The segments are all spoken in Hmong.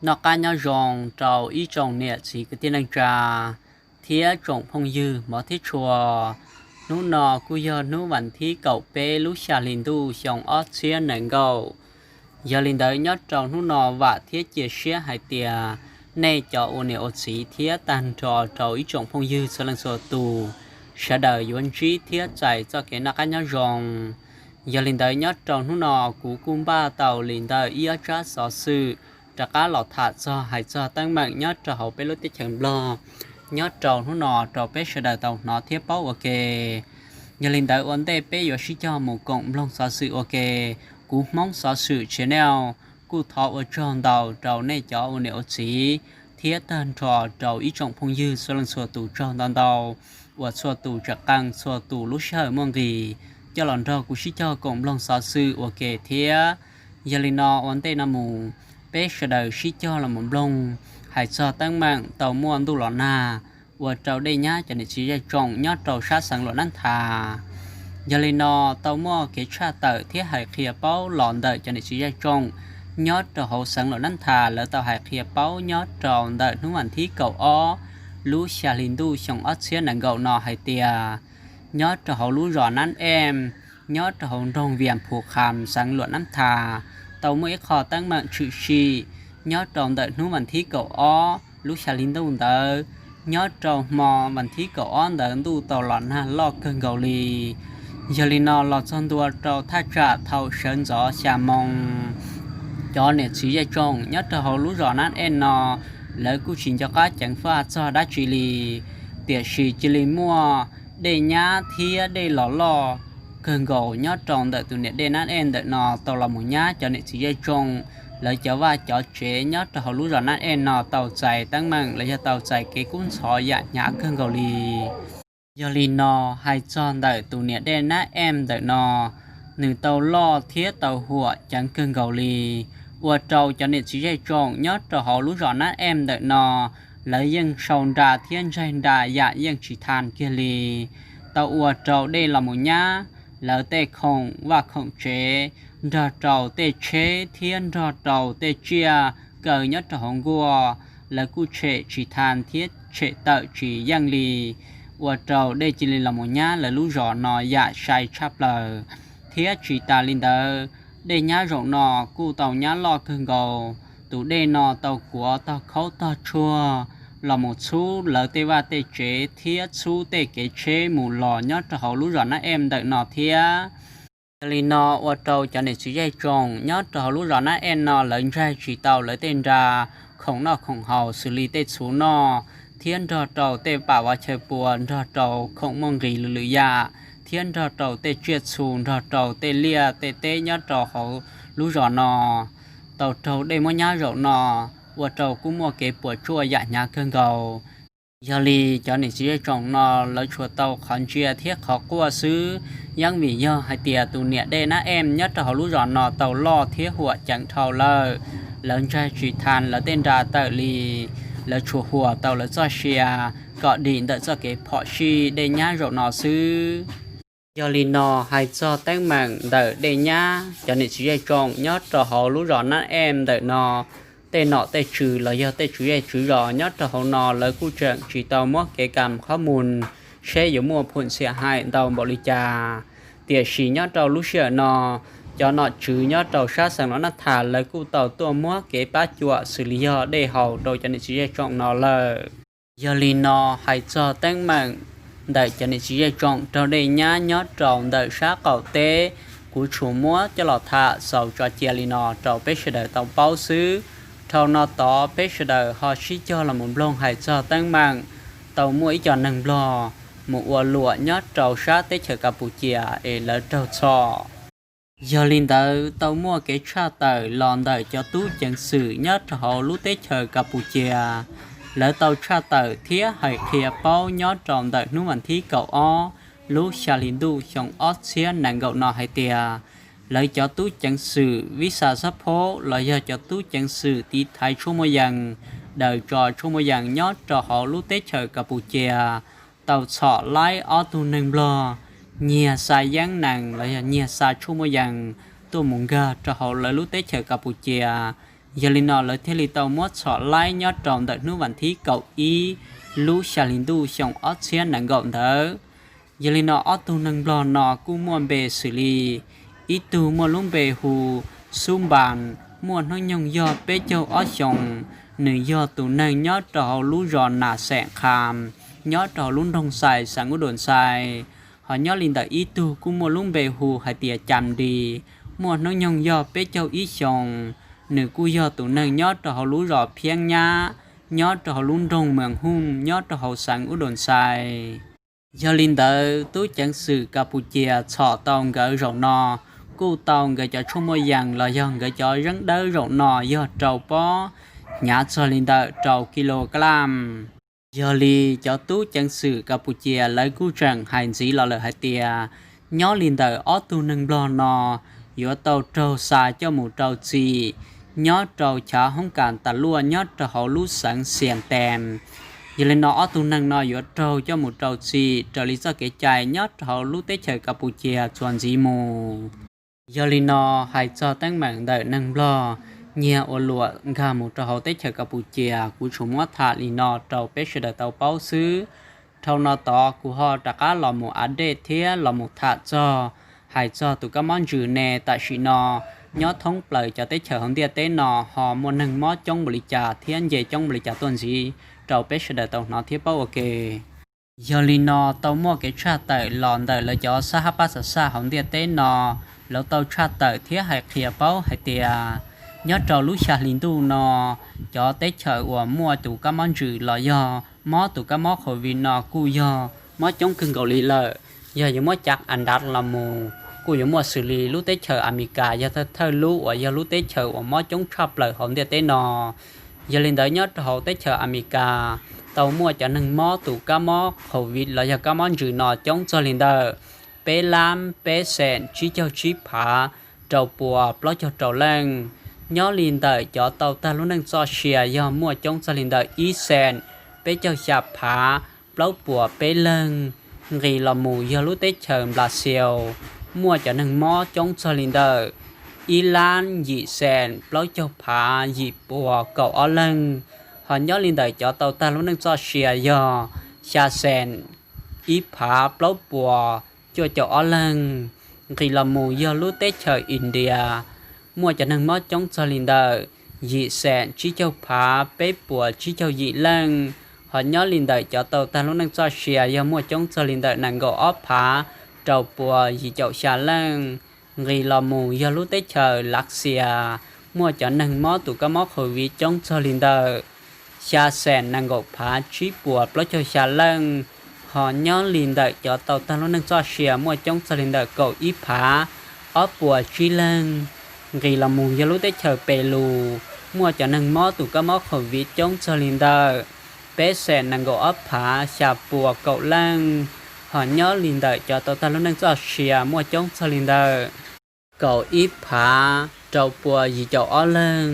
Noj qab nyob zoo rau ib tsoom niam txiv kwv tij neej tsa thiab tsoom phooj ywg hmov thiab tshua. Hnub no kuj yog hnub vas thib kaum peb lub xya hli ntuj xyoo ob txhiab nees nkaum. Yog li ntawd nyob rau hnub no vam thiab cia siab hais tias nej cov ua niam ua txiv thiab tag nrho rau ib tsoom phooj ywg txhua leej txhua tus, sawv daws yuav ntsib thiab txais txoj kev noj qab nyob zoo. Yog li ntawd nyob rau hnub no kuv kuj npaj tau li ntawm ib ob tsab xov xwm rov qab los tham txog hais txog teeb meem nyob rau hauv peb lub teb chaws Nplog nyob rau hnub no rau peb sawv daws tau hnov thiab paub ua ke. Yog li ntawd ua ntej peb yuav sib cog mus koom mloog xov xwm ua ke, kuv Hmoob Xov Xwm Channel kuj thov ua tsaug ntau rau nej cov ua niam ua txiv thiab tag nrho rau ib tsoom phooj ywg txhua leej txhua tus tsaug ntau ntau uas txhua tus tseem qee txhua tus lub sij hawm muaj nqis coj los nrog kuv sib cog koom mloog xov xwm ua ke thiab. Yog li no ua ntej no mus, peb sawv daws sib cog los mus mloog hais txog teeb meem tau muaj ntuj los nag ua rau dej nyab cov niam txiv zej tsoom nyob rau sab xeev Luam Nab Thas. Yog li no tau muaj kev tshaj tawm thiab hais qhia paub los ntawm cov niam txiv zej tsoom nyob rau hauv xeev Luam Nab Thas lawv tau hais qhia paub nyob rau ntawm hnub vas thib kaum ob lub xya hli ntuj xyoo ob txhiab nees nkaum no hais tias nyob rau hauv lub zos Nab Em, nyob rau hauv nroog Vias Phu Kham xeev Luam Nab Thas tau muaj ib qho teeb meem tshwm sim nyob rau ntawm hnub vas thib kaum ob lub xya hli ntuj ntawd. Nyob rau hmo vas thib kaum ob ntawd ntuj tau los nag loj kawg nkaus li. Yog li no los txog ntua rau thaj tsam thaum sawv ntxov xya moo, cov niam txiv zej tsoom nyob rau hauv lub zos Nab Em no lawv kuj tsis nco qab ceev faj txog dab tsi li, tiam sis cia li muaj dej nyab thiab dej los loj kawg nkaus nyob rau ntawm tus niam dej Nab Em ntawm no tau los mus nyab cov niam txiv zej tsoom lawv cov vaj cov tsev nyob rau hauv lub zos Nab Em no tau txais teeb meem los yog tau txais kev kub ntxhov yam hnyav kawg nkaus li. Yog li no hais txog ntawm tus niam dej Nab Em ntawm no, nws tau loj thiab tau huam ceev kawg nkaus li, ua rau cov niam txiv zej tsoom nyob rau hauv lub zos Nab Em ntawm no lawv yeej sau nra thiab ntsaig nra yam yeej tsis tau kiag li. Tau ua rau dej los mus nyab lawv tej khoom vaj khoom tsev, nrog rau tej tsheb thiab nrog rau tej tsiaj kaw nyob rau hauv nkuaj, lawv kuj tshem tsis tau thiab tshem tawm tsis yeej li, ua rau dej cia li los mus nyab lawv lub zos no yam sai tshaj plaws. Thiab tsis tas li ntawd, dej nyab zaum no kuj tau nyab loj kawg nkaus, tus dej no tau kuav tog khaub tog tshuag los mus txhub lawv tej vaj tej tsev thiab txhub tej kev tsheb mus los nyob rau hauv lub zos Nab Em ntawm no thiab. Yog li no ua rau cov niam txiv zej tsoom nyob rau hauv lub zos Nab Em no lawv ntsaig tsis tau lawv tej nra khoom noj khoom haus xws li tej txhuv noj thiab nrog rau tej pam vov chaw pua nrog rau khoom muaj nqis lwm lwm yam thiab nrog rau tej tsiaj txhu nrog rau tej liaj tej teb nyob rau hauv lub zos no tau raug dej muab nyab zaum no, ua rau kuj muaj kev puas tsuaj yam hnyav kawg nkaus. Yog li cov niam txiv zej tsoom no lawv tsuas tau qhov ntsia thiab qhov quaj xwb, yeej vim yog hais tias tus niam dej Nab Em nyob rau hauv lub zos no tau loj thiab huam ceev dhau lawm, lawv ntsaig tsis tau lawv tej nra tawm li, lawv tsuas huam tau lawv txoj sia kom dim ntawm txoj kev phom sij dej nyab zaum no xwb. Yog li no hais txog teeb meem ntawm dej nyab cov niam txiv zej tsoom nyob rau hauv lub zos Nab Em ntawm no, tej nom tej tswv los yog tej tswv zej tswv zos nyob rau hauv no lawv kuj tseem tsis tau muab kev kam qhob mus seb yuav muaj phum xiam hais ntau npaum li cas. Tiam sis nyob rau lub sij hawm no, cov nom tswv nyob rau sab xeev Luam Nab Thas lawv kuj tau tuaj muab kev pab cuam xws li yog dej haus rau cov niam txiv zej tsoom no lawm. Yog li no hais txog teeb meem ntawm cov niam txiv zej tsoom raug dej nyab nyob rau ntawm sab qaum teb, kuv tsuas muab coj los tham xaus tso cia li no rau peb sawv daws tau paub xwb. Dhau no tod peb sawv daws ho sib cog los mus mloog hais txog teeb meem tau muaj ib co neeg Nplog mus ua luam nyob rau sab teb chaws Kas Pus Cias es lawv raug txhom. Yog li ntawd tau muaj kev tshaj tawm los ntawm cov tub ceev xwm nyob rau hauv lub teb chaws Kas Pus Cias, lawv tau tshaj tawm thiab hais qhia paub nyob rau ntawm hnub vas thib kaum ob lub xya hli ntuj xyoo ob txhiab nees nkaum no hais tias, lawv cov tub ceev xwm vib xa xab phob los yog cov tub ceev xwm tiv thaiv tshuaj muaj yees, daws tso tshuaj muaj yees nyob rau hauv lub teb chaws Kas Pus Cias tau txhom laib ob tug neeg Nplog nyiag xa yeeb nees los yog nyiag xa tshuaj muaj yees tuaj mus nkag rau hauv lawv lub teb chaws Kas Pus Cias, Yog li no lawv thiaj li tau muab txhom laib nyob rau ntawm hnub vas thib kaum ib lub xya hli ntuj xyoo ob txhiab nees nkaum ntawd. Yog li no ob tug neeg Nplog no kuj muaj npe xws li ib tug muaj lub npe hu Xub Npas, muaj hnub nyoog yog peb caug ob xyoos, nws yog tus neeg nyob rau hauv lub zos Nas Xeem Kham, nyob rau hauv lub nroog Xais, xeev Ub Dum Xais. Ho nyob li ntawm ib tug kuj muaj lub npe hu hais tias Cas Dis, muaj hnub nyoog yog peb caug ib xyoos, nws kuj yog tus neeg nyob rau hauv lub zos Phiab Nyab, nyob rau hauv lub nroog Mees Hooj, nyob rau hauv xeev Ub Dum Xais. Yog li ntawd tub ceev xwm Kas Pus Cias txhom tau nkawd zaum no kuj tau nkawd cov tshuaj muaj yees los yog nkawd cov zeeb dawb zaum no yog rau pob hnyav txog li ntawm rau kis lus kas lam. Yog li cov tub ceev xwm Kas Pus Cias lawv kuj tseem hais ntxiv los lawm hais tias nyob li ntawm ob tug neeg Nplog no yuav tau raug xa coj mus rau txim nyob rau chav hoob kas tas luaj nyob rau hauv lub xeev Xias Tees. Yog li no ob tug neeg no yuav raug coj mus rau txim raws li txoj kev cai nyob rau hauv lub teb chaws Kas Pus Cias txuas ntxiv mus. Yog li no hais txog teeb meem ntawm neeg Nplog nyiag ua luam nkag mus rau hauv teb chaws Kas Pus Cias kuv tsuas muab tham li no rau peb sawv daws tau paub xwb. Dhau no tod kuv ho rov qab los mus update thiab los mus tham txog hais txog tus kab mob ntsws ne tam sim no nyob thoob plaws cov teb chaws hauv ntiaj teb no ho muaj neeg mob coob npaum li cas thiab nce coob npaum li cas tuaj ntxiv rau peb sawv daws tau hnov thiab paub ua ke. Yog li no tau muaj kev tshaj tawm los ntawm lawv cov xab hab pab xav xaj hauv ntiaj teb no, lawv tau tshaj tawm thiab hais qhia paub hais tias nyob rau lub xya hli ntuj no cov teb chaws uas muaj tus kab mob ntsws los yog mob tus kab mob Covid no kuj yog mob coob kawg nkaus li lawm. Yog yuav muab cav andav los mus kuj yuav muaj xws li lub teb chaws Amelikas yog thawj thawj lub uas yog lub teb chaws uas mob coob tshaj plaws hauv ntiaj teb no. Yog li ntawd nyob rau hauv teb chaws Amelikas tau muaj cov neeg mob tus kab mob Covid los yog kab mob ntsws no coob txog li ntawm peb lab peb xees tsib caug tsib phav rau puas plaub caug rau leej. Nyob li ntawm cov tau tag lub neej txoj sia yog muaj coob txog li ntawm ib xees peb caug xya phav plaub puas peb leeg. Nqis los mus yog lub teb chaws Nplas Xias muaj cov neeg mob coob txog li ntawm ib lab yim xees plaub caug phav yim puas kaum ob leeg. Ho nyob li ntawm cov tau tag lub neej txoj sia yog xya xees ib phav plaub puas cuaj caum ob leeg. Nqis los mus yog lub teb chaws India muaj cov neeg mob coob txog li ntawm yim xees tsib caug phav peb puas tsib caug yim leej. Ho nyob li ntawm cov tau tag lub neej txoj sia yog muaj coob txog li ntawm nees nkaum ob phav rau puas yim caum xya leej. Nqis los mus yog lub teb chaws Lav Xias muaj cov neeg mob tus kab mob Covid coob txog li ntawm xya xees nees nkaum phav tsib puas plaub caug xya leej. Ho nyob li ntawm cov tau tag lub neej txoj sia muaj coob txog li ntawm kaum ib phav ob puas tsib leeg. Nqis los mus yog lub teb chaws Pes Lus muaj cov neeg mob tus kab mob Covid coob txog li ntawm peb xees nees nkaum ob phav xya puas kaum leej. Ho nyob li ntawm cov tau tag lub neej txoj sia muaj coob txog li ntawm kaum ib phav rau puas yim caum ob leeg.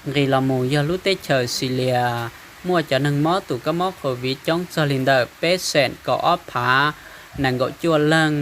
Nqis los mus yog lub teb chaws Xilias muaj cov neeg mob tus kab mob Covid coob txog li ntawm peb xees kaum ob phav nees nkaum cuaj leej.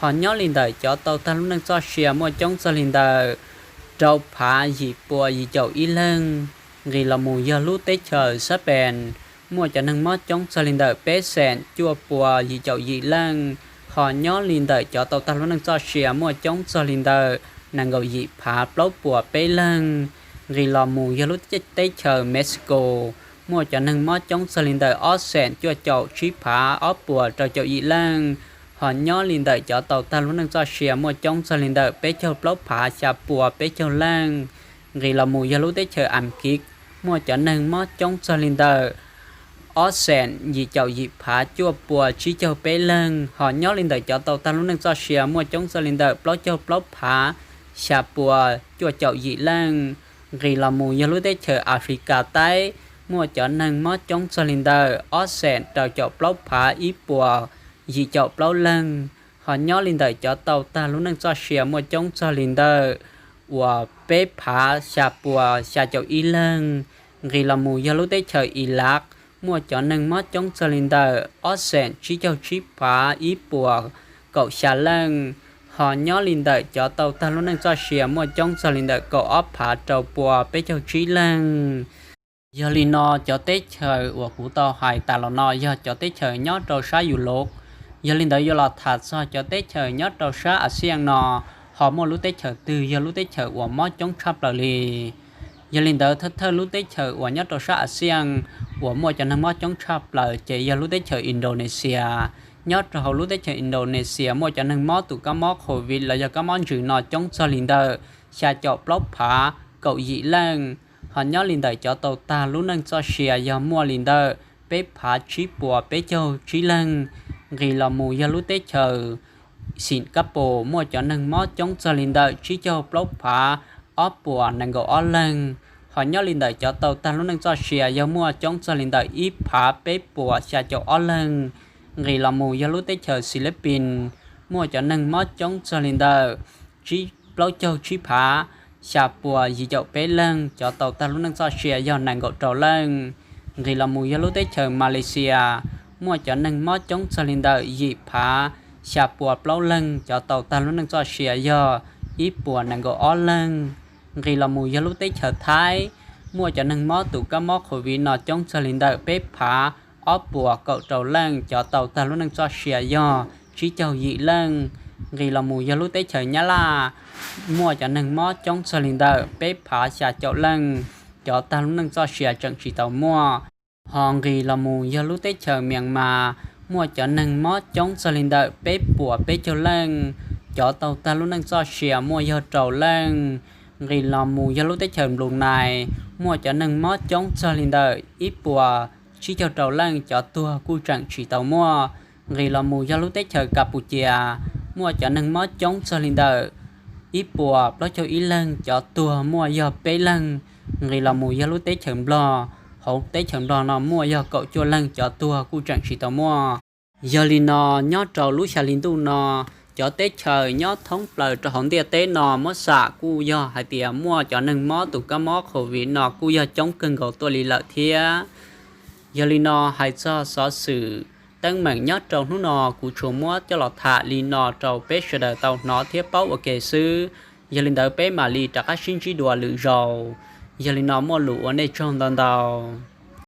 Ho nyob li ntawm cov tau tag lub neej txoj sia muaj coob txog li ntawm rau phav yim puas yim caum ib leeg. Nqis los mus yog lub teb chaws Xab Pees muaj cov neeg mob coob txog li ntawm peb xees cuaj puas yim caum yim leej. Ho nyob li ntawm cov tau tag lub neej txoj sia muaj coob txog li ntawm nees nkaum yim phav plaub puas peb leeg. Nqis los mus yog lub teb chaws Mexico muaj cov neeg mob coob txog li ntawm ob xees cuaj caum tsib phav ob puas rau caum yim leej. Ho nyob li ntawm cov tau tag lub neej txoj sia muaj coob txog li ntawm peb caug plaub phav xya puas peb caug leej. Nqis los mus yog lub teb chaws Amkiv muaj cov neeg mob coob txog li ntawm ob xees yim caum yim phav cuaj puas tsib caug peb leeg. Ho nyob li ntawm cov tau tag lub neej txoj sia muaj coob txog li ntawm plaub caug plaub phav xya puas cuaj caum yim leej. Nqis los mus yog lub teb chaws Africa Taib muaj cov neeg mob coob txog li ntawm ob xees rau caum plaub phav ib puas yim caum plaub leeg. Ho nyob li ntawm cov tau tag lub neej txoj sia muaj coob txog li ntawm uas peb phav xya puas xya caum ib leeg. Nqis los mus yog lub teb chaws Ilaj muaj cov neeg mob coob txog li ntawm ob xees tsib caug tsib phav ib puas kaum xya leej. Ho nyob li ntawm cov tau tag lub neej txoj sia muaj coob txog li ntawm kaum ob phav rau pua peb caug tsib leeg. Yog li no cov teb chaws uas kuv tau hais tas los no yog cov teb chaws nyob rau sab Yus Lauv. Yog li ntawd yuav los tham txog cov teb chaws nyob rau sab Axias no, ho muaj lub teb chaws twg yog lub teb chaws uas mob coob tshaj plaws li. Yog li ntawd thawj thawj lub teb chaws uas nyob rau sab Axias uas muaj cov neeg mob coob tshaj plaws ces yog lub teb chaws Indonesia. Nyob rau hauv lub teb chaws Indonesia muaj cov neeg mob tus kab mob Covid los yog kab mob ntsws no coob txog li ntawm xya caum plaub phav kaum yim leej. Ho nyob li ntawm cov tau tag lub neej txoj sia yog muaj li ntawm peb phav tsib puas peb caug tsib leeg. Nqis los mus yog lub teb chaws Singapore muaj cov neeg mob coob txog li ntawm tsib caug plaub phav ob puas nees nkaum ob leeg. Ho nyob li ntawm cov tau tag lub neej txoj sia yog muaj coob txog li ntawm ib phav peb puas xya caum ob leeg. Nqis los mus yog lub teb chaws Philippines muaj cov neeg mob coob txog li ntawm plaub caug tsib phav xya puas yim caum peb leeg, cov tau tag lub neej txoj sia yog nees nkaum rau leej. Nqis los mus yog lub teb chaws Malaysia muaj cov neeg mob coob txog li ntawm yim phav xya puas plaub leeg, cov tau tag lub neej txoj sia yog ib puas nees nkaum ob leeg. Nqis los mus yog lub teb chaws Thaib muaj cov neeg mob tus kab mob Covid no coob txog li ntawm peb phav ob puas kaum rau leej, cov tau tag lub neej txoj sia yog tsib caug yim leej. Nqis los mus yog lub teb chaws Nyab Laj muaj cov neeg mob coob txog li ntawm peb phav xya caum leej, cov tag lub neej txoj sia tseem tsis tau muaj. Ho nqis los mus yog lub teb chaws Myanmar muaj cov neeg mob coob txog li ntawm peb puas peb caug leej, cov tau tag lub neej txoj sia muaj yog rau leej. Nqis los mus yog lub teb chaws Brunei muaj cov neeg mob coob txog li ntawm ib puas tsib caug rau leej, cov tuag kuj tseem tsis tau muaj. Nqis los mus yog lub teb chaws Kapucia muaj cov neeg mob coob txog li ntawm ib puas plaub caug ib leeg, cov tuag muaj yog peb leeg. Nqis los mus yog lub teb chaws Nplog, hauv teb chaws Nplog no muaj yog kaum cuaj leeg, cov tuag kuj tseem tsis tau muaj. Yog li no, nyob rau lub xya hli ntuj no, cov teb chaws nyob thoob plaws rau hauv ntiaj teb no muab xam kuj yog hais tias muaj cov neeg mob tus kab mob Covid no kuj yog coob kawg nkaus tuaj li lawm thiab. Yog li no, hais txog xov xwm teeb meem nyob rau hnub no kuv tsuas muab coj los tham li no rau peb sawv daws tau hnov thiab paub ua ke xwb. Yog li ntawd peb mam li rov qab sib ntsib dua lwm zaus. Yog li no muaj lus ua nej tsaug ntau ntau.